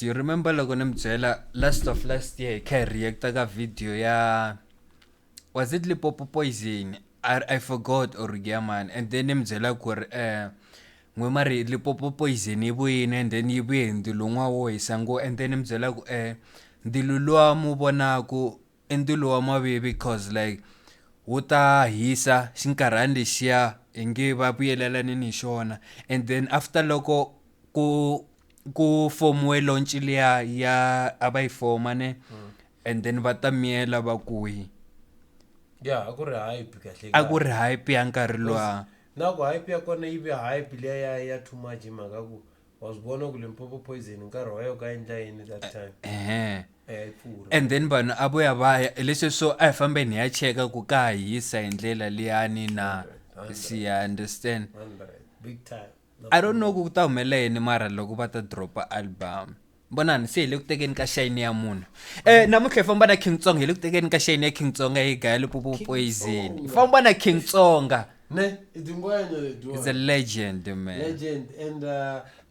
Do you remember loko ni mi byela last of last year hi kha hi reacta ka video ya was it Limpopo Poison? I forgot or yeah man and then ni mi byela ku ri n'we mari Limpopo Poison yi vuyini and then yi vuye hi ndzilo wun'wana wo hisa ngo and then ni mi byela ku ndzilo luwa mu vonaku i ndzilo wa mavivi cause like wu ta hisa xinkarhani lexiya hi nge va vuyelelanini hi xona and then after loko ku ku fomiwe launch liya ya a va yi foma ne and then va ta miyela va ku yi ya a ku ri hype kahle a ku ri hype ya nkarhi luwa na ku hype ya kona yi ve hype liya ya ya too much hi mhaka ku wa swi vona ku Limpopo Poison nkarhi wa yo ka endla yini that time ehe a yi pfurha and then vanhu a vo ya va ya leswi swo a hi fambeni hi ya cheka ku ka ha hisa hi ndlela liyani na siya understand 100 big time I don't know ku ta humelela yini mara loko va ta dropa album vonani se hi le ku tekeni ka shine ya munhu namuntlha hi famba na King Tsonga hi le ku tekeni ka shine ya King Tsonga hi gaya Limpopo Poison hi famba na King Tsonga ne i tingwenya letiwa is a legend man legend and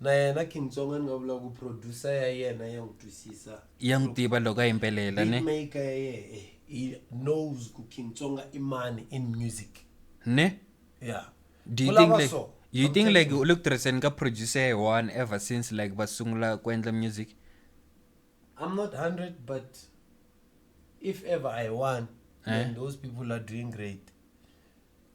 na yena King Tsonga ni nga vula ku producer ya yena ya n'wi twisisa ya n'wi tiva loko a yimbelela ne maker ya yena he knows ku King Tsonga i mani in music ne yeah do you Ku think lava like so. you I'm think telling like you. u le ku tirhiseni ka producer ya one ever since like va sungula ku endla music I'm not 100 but if ever I won then those people are doing great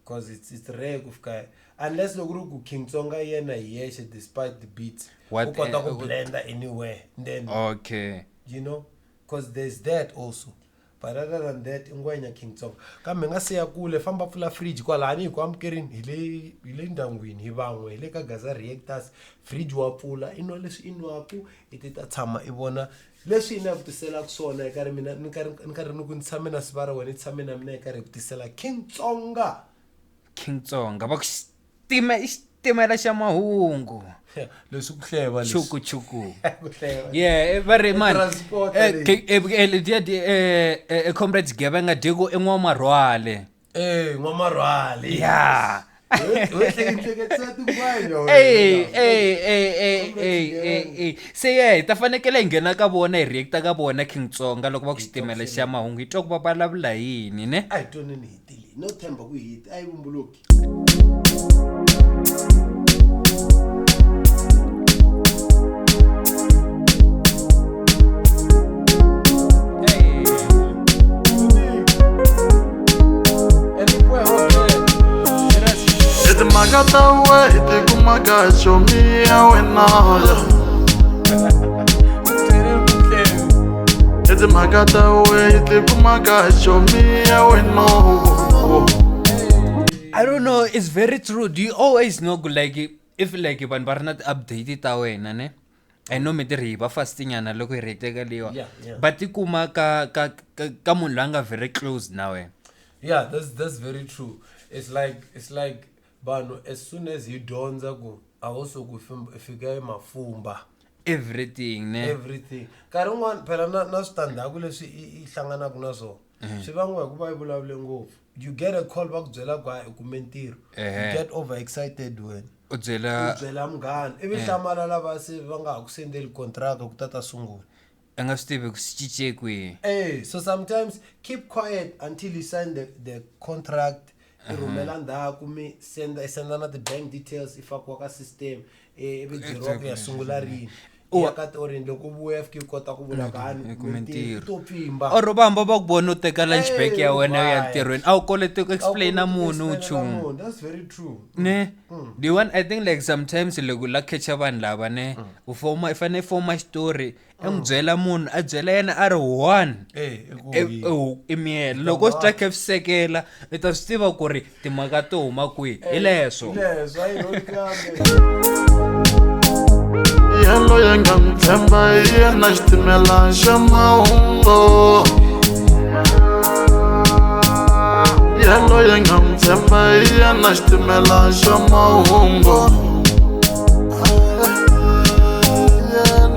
because it's rare ku fika unless loko ri ku King Tsonga yena hi yexe despite the beats What, u kota ku blenda anywhere then okay you know because there's that also but other than that i ngwenya King Tsonga kambe nga se ya kule famba pfula fridge kwalani hi ku amukerini hi le hi le ndyangwini hi van'we hi le ka Gaza Reactors fridge wa pfula i nwa leswi i nwaku i ti ta tshama i vona leswi ina ku tiselaka swona hi karhi mina ni karhi ni karhi ni ku ni tshame na sivara wena i tshame na mina hi karhi hi ku tisela King Tsonga King Tsonga va ku xitima i xitimela xa mahungu leswi ku hleva leswi chuku chuku ku hleva yeah va ri man transport leyi. Letiya ti comrades Gebenga Diko i n'wamarhwale eh n'wamarhwale yeah we hleketisa tingwenya Ey, ey, ey, ey, ey, ey, ey. Se ye hi ta fanekele hi nghena ka vona hi reacta ka vona King Tsonga loko va ku xitimela xa mahungu hi twa ku va vulavula yini ne a hi twaneni hi tile no themba ku hi a yi vumbuluki I timhaka ta we hi ti kumaka chomi ya wena ya I timhaka ta we hi ti kumaka chomi ya wena I don't know, it's very true. Do you always know like if like vanhu va ri na ti-update ta wena ne I know mi tirhi hi va fast nyana loko hi reacta ka leyiwa Yeah, yeah. va tikuma ka ka ka ka munhu loyi a nga very close na wena yeah that's very true it's like vanhu as soon as hi dyondza ku a wo suka u fika i mafumba everything ne everything nkarhi wun'wani phela na na switandzhaku leswi i hlanganaka na swona swi vangiwa hi ku va i vulavule ngopfu you get a call va ku byela ku hayi u kume ntirho you get over excited wena u byela u byela munghana ivi hlamala lava se va nga ha ku sendeli contract ku ta ta sungula a nga swi tivi ku swi cince kwihi Hey, so sometimes keep quiet until you sign the contract i rhumela ndzhaku mi senda i senda na ti-bank details i fakiwa ka system ivi byeriwa ku ya sungula rini u ya ka rini loko u vuya fike u kota ku vula ku hani i kume ntirho. to pfimba or va hamba va ku vona u teka lunch break ya Hey, wena u ya why? ntirhweni a wu koleti ku explaina A wu koti ku munhu explainela nchumu munhu. That's very true ne the one I think like sometimes loko la catcha vanhu lava ne u foma i fanele i foma xitori i n'wi byela munhu a byela yena a ri one Eh, i ku yi. i miyela loko swi twa kha swi sekela i ta swi tiva ku ri timhaka to huma kwihi hi leswo Hi leswo a yi rholi kambe Yelo ya nga n'wi tshemba hi yena xitimela xa mahungu Yelo ya nga n'wi tshemba hi yena xitimela xa mahungu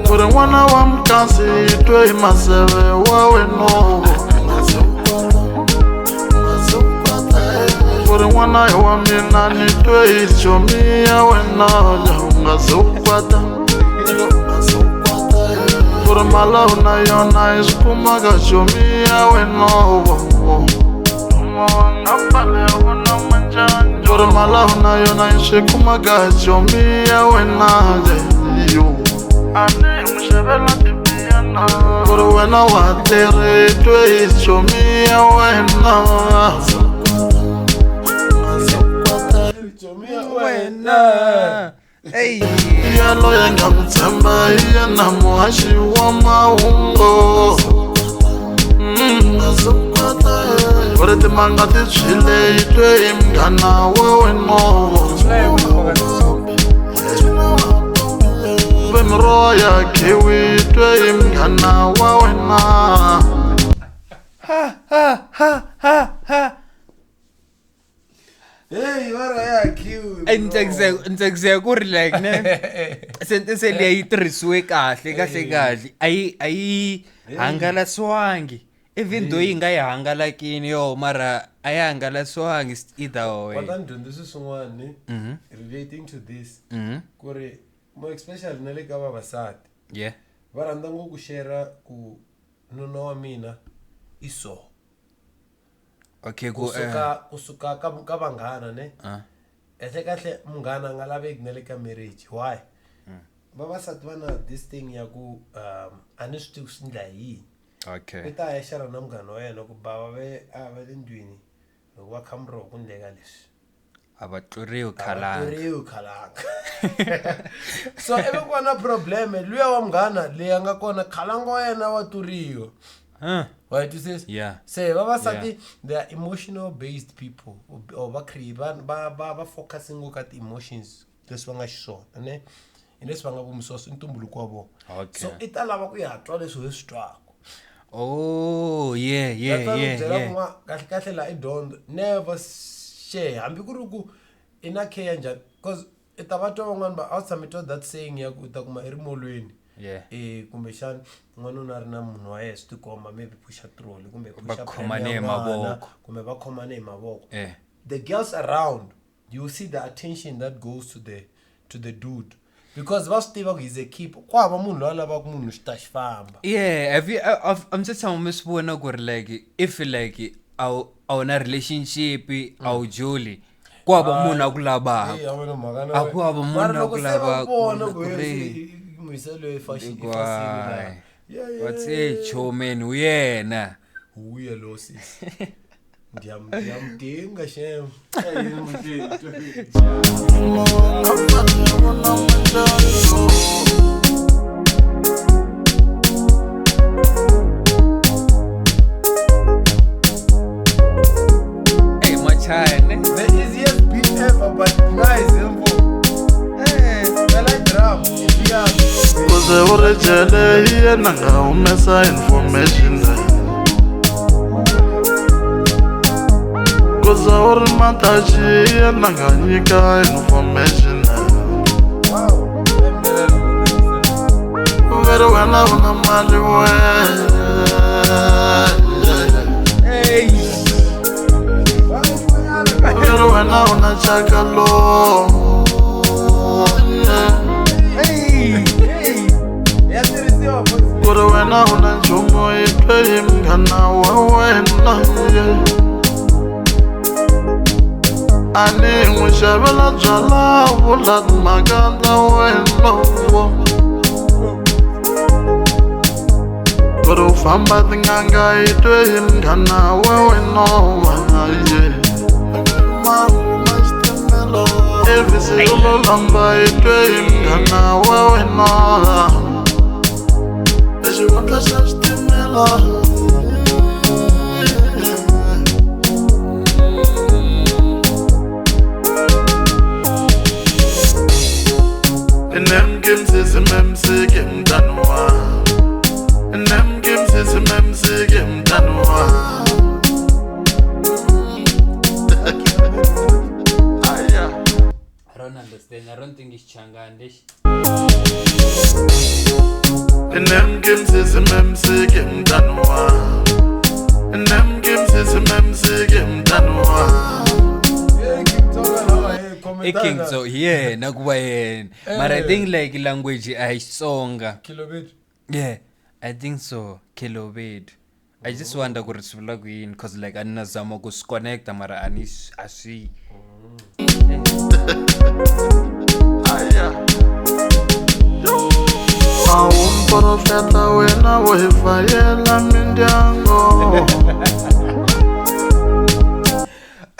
Ku ri n'wana wa mukasi yi twe hi maseve wa wenovo Ku ri n'wana hi wa mina ni twe hi chomi ya wena u nga ze u kwata. Ku ri mali na yona yi swi kumaka chomi ya wena ku ri mali na yona yi swi kumaka chomi ya wena yo ku ri wena wa tirhi twe hi chomi ya wena. Chomi ya wena. Ey. Yaloye nga n'wi tshemba hi yena muhaxi wa mahungu. Ku ri timanga ti tshwile yi twe hi munghana wa wena ve miroho ya khiwi yi twe hi munghana wa wena. Ha ha ha ha ha. Hey, mara ya khiwi. Ni tsakisa ku ri like ne sentence leyi yi tirhisiwe kahle kahle kahle a yi a yi hangalasiwangi even though yi nga yi hangalakini yo mara a yi hangalasiwangi either way. Va ta ni dyondzisa swin'wana ni relating to this ku ri more especially na le ka vavasati va rhandza ngopfu ku share ku nuna wa mina i so. Okay, ku Kusuka kusuka ka ka vanghana ne. Kahle kahle munghana a nga laveki na le ka marriage. Why? Vavasati va na this thing ya ku a ni swi tivi swi ndla hi yini. I ta ya share na munghana wa yena ku bava ve a va le ndlwini loko va kha muroho ku ndleka leswi. A va tluriwi khalanga. Tluriwi khalanga. So ivi ku va na problem luya wa munghana leyi a nga kona khalanga wa yena wa tluriwa. Wa yi twisisa? Yeah. Se vavasati they are emotional based people or va create va va va va focusing ngopfu ka ti-emotions leswi va nga xiswona ne hi leswi va nga vumisiwa i ntumbuluko wa vona. Okay. So i ta lava ku ya twa leswi hi swi twaka. Oh, yeah, yeah, That's why yeah, byela yeah. ku n'wa kahle kahle laha i dyondzo never share hambi ku ri ku i na care njhani because i ta va twa van'wani va a wu tshame twa that saying ya ku u ta kuma i ri molweni. Yeah. Kumbexana n'wanuna a ri na munhu wa yena swi tikomba maybe pusha trolley kumbe Va pusha khomane pram ya hi n'wana, mavoko. kumbe va khomane hi mavoko. Eh. The girls around you see the attention that goes to the dude because va swi tiva ku he's a keeper. Ku hava munhu loyi a lavaka munhu xi ta xi famba. Yeah, have you I'm just tshama mi swi vona ku ri like if like a wu na relationship a wu joli ku hava munhu a ku lavaka. Hey, a wu na mhaka na A ku hava wena. Mara munhu a loko ku se va lavaka vona ku ku ri se muyisa loyi i fasile laha. Yeah, yeah, What's yeah. it, chomen uyena. Uye lo sisi. Ndiyamdinga shem. Hey, machane. The easiest beat ever, but nice info. Hey, I like drum. Yeah. Kuze u ri jele hi yena nga humesa information kuze u ri mataxi hi yena nga nyika information Wow. Ve ri wena u na mali we Hey. Ve ri wena u na chaka lo Hey. Hey. Ya tirhisiwa for ku ri wena u na nchumu yi twe hi munghana wa wena a ni n'wi xavela byala vula timhaka ta wena ku ri u famba tin'anga yi twe hi munghana wa wena Elvis u lo lamba yi twe hi munghana wa wena xivandla xa xitimela. Inemkimsisimemsike mntana wa Inemkimsisimemsike mntana wa Aya. I don't understand. I don't think it's Changan. Inemkimsisimemsike mntana wa Inemkimsisimemsike mntana wa Hey, King Tonga lawa, hey, I commentana. King so yeah, na ku va yena. Mara I think like language a hi Xitsonga. Kilometer. Yeah. I think so. Khelobedu. I just wonder ku ri swi vula ku yini cause like a ni na zama ku swi connecta mara a ni a swi A wu muprofeta wena wo hi fayela mindyangu.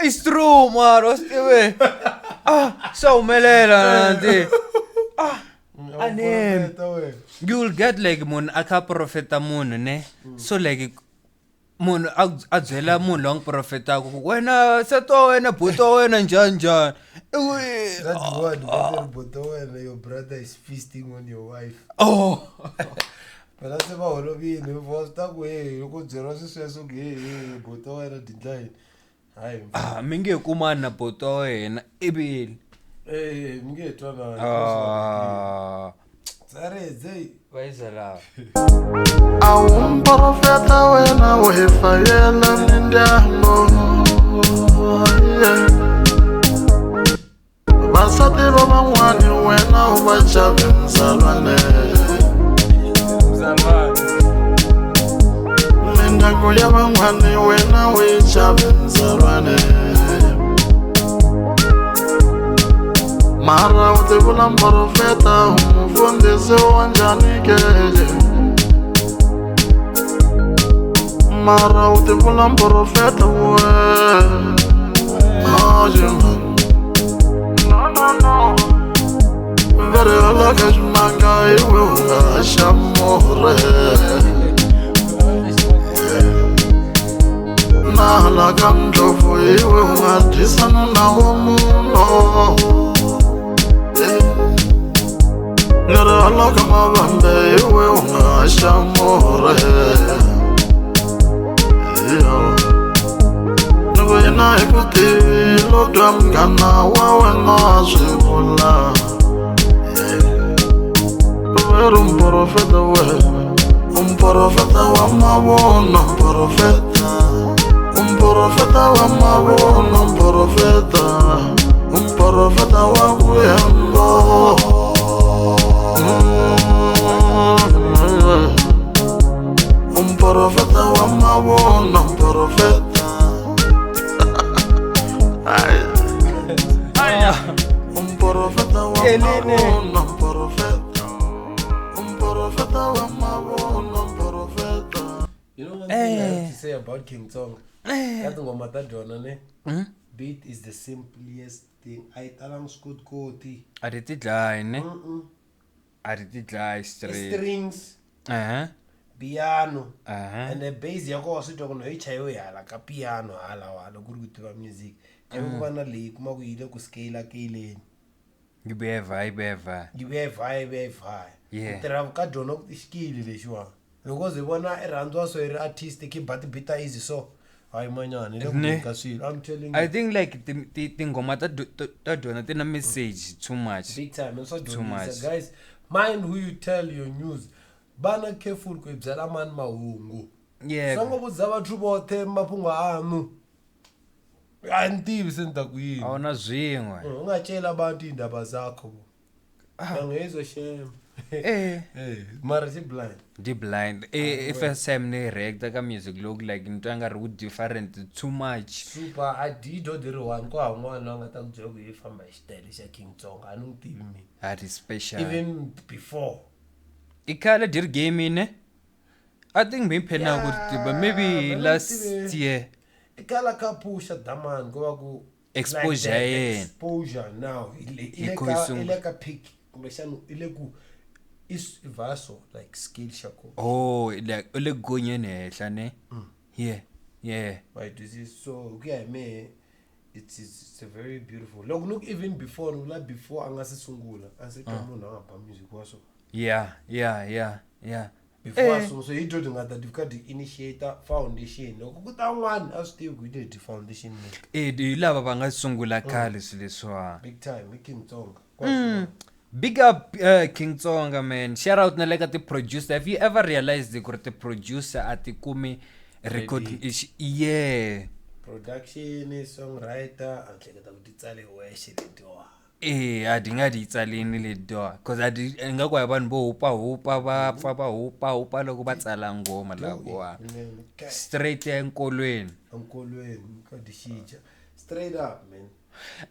It's true mara wa swi tive ah swa humelela nanti ah a ni you'll get like munhu a kha a profeta munhu ne so like munhu a byela munhu loyi a n'wi profetaka ku wena nsati wa wena buti wa wena njhani njhani That word, brother, buti wa wena, your brother is feasting on your wife. Oh. Phela se va holovile va swi ta ku he loko u byeriwa swi sweswo ku he he buti wa wena dindla yini hayi. Ah, mi nge kumani na buti wa wena ivile. Eh, mi nge twanani. Ah. Tsaredze. Va yisa laha. A wu muprofeta wena wo hi fayela mindyangu. Yeah. Vasati va van'wani wena u va chavi mzalwane. Mindyangu ya van'wani wena u yi chavi mzalwane. Mara u tivula muprofeta u mufundhisi wa njhani ke? Mara u tivula muprofeta we. Oh, yeah. No, no, no. Veri hala ka ximanga iwe u nga xa murhe. Na hala ka ndlopfu iwe u nga dyisana na wa munhu. Ni ri hala ka mavambe iwe u nga xa murhe. Ni ku yena hi ku tivi lo twa munghana wa wena swi vula. Ve ri muprofeta we, u muprofeta wa mavunwa, muprofeta. U muprofeta wa mavunwa, muprofeta. U muprofeta wa ku hemba. U muprofeta wa mavunwa, muprofeta. U muprofeta wa mavunwa, muprofeta. U muprofeta wa mavunwa, muprofeta. You know one thing I have to say about King Tsonga? Ka tinghoma ta dyona ne? Beat is the simplest thing. A yi talangi swikotikoti. A ti ti dlayi ne? A ti ti dlayi straight. Strings, piano. And the bass ya kona swi twa ku no yi chayiwe hala ka piano hala hala ku ri ku tiva music. Ivi ku va na leyi kuma ku yi le ku scale keleni. Yi vuya yi vhaya, yi vuya yi vhaya. Yi vuya yi vhaya, yi vuya yi vhaya. Yeah. Ku tirha ka dyona i xikili lexiwani. Loko ze vona i rhandziwa so i ri artist khi ba ti-beat easy so. Hayi manyana hi le ku Ne. ka swilo. I'm telling you. I think like tinghoma ta dyona ti na message too much. Big time. And swa Too dyondzisa. much. Guys, mind who you tell your news. Vana careful ku i byela mani mahungu. Yeah. Songo vhudza vhathu vhoṱhe mafhungo aṋu. A ni tivi se ni ta ku yini. A wu na swin'we. U nga tsheli abantu iy'ndaba zakho bo. Angezwa shem. Eh. Eh, mara xi blind. Di blind. I first time ni react ka music loku like ni twa nga ri wu different too much. Super a di do di ri one ko ha un'wana loyi a nga ta ku byela ku yi famba hi xitayele xa King Tsonga a ni n'wi tivi mina. A ri special. Even before. I khale dyi ri game ne? I think maybe phela ku tiva maybe Yeah, last vele year. I kala ka pusha damani ko va ku Exposure like that ya yena. exposure now i le Hi i kho yi le ka i sungula. le ka peak kumbexana i le ku i vaso like skill xa kona. Oh, like u le ku gonyeni henhla ne? Yeah. Yeah. Wa yi twisisa? So ku ya hi mehe it's a very beautiful. Loko ni ku even before ni vula before a nga se sungula a se twa munhu a nga ba music wa so. Yeah, yeah, yeah, yeah. Before a sungula so hi dyo nga ta di ka di initiate foundation. Loko ku ta un'wana a swi tivi ku hi di foundation ne. Eh, hi lava va nga sungula khale swilo leswiwa. Big time i King Tsonga. Kwa Big up King Tsonga man. Shout out na le ka ti-producer. Have you ever realized ku ri ti-producer a ti kumi record yeah. Production, songwriter, a ni hleketa ku ti tsale wexe letiwa. E a di nga di tsalini letiwa cause a di ingaku a hi vanhu vo hupahupa va pfa va hupahupa loko va tsala nghoma lahakuwani straight ya enkolweni. Enkolweni ka di xija straight up man.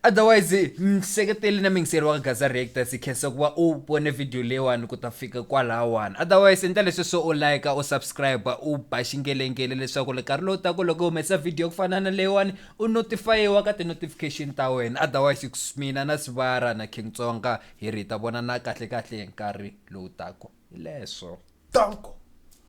Otherwise mseketeli na mingiseri wa Gaza Reactors hi khensa ku va u vone video leyiwani ku ta fika kwalahawani. Otherwise endla leswi swo u like u subscribe u ba xingelengele leswaku nkarhi lowu taka loko humesa video ku fana na leyiwani u notifayiwa ka ti-notification ta wena. Otherwise mina na Sivara na King Tsonga hi ri hi ta vonana kahle kahle hi nkarhi lowu taka. Hi leswo. Danko.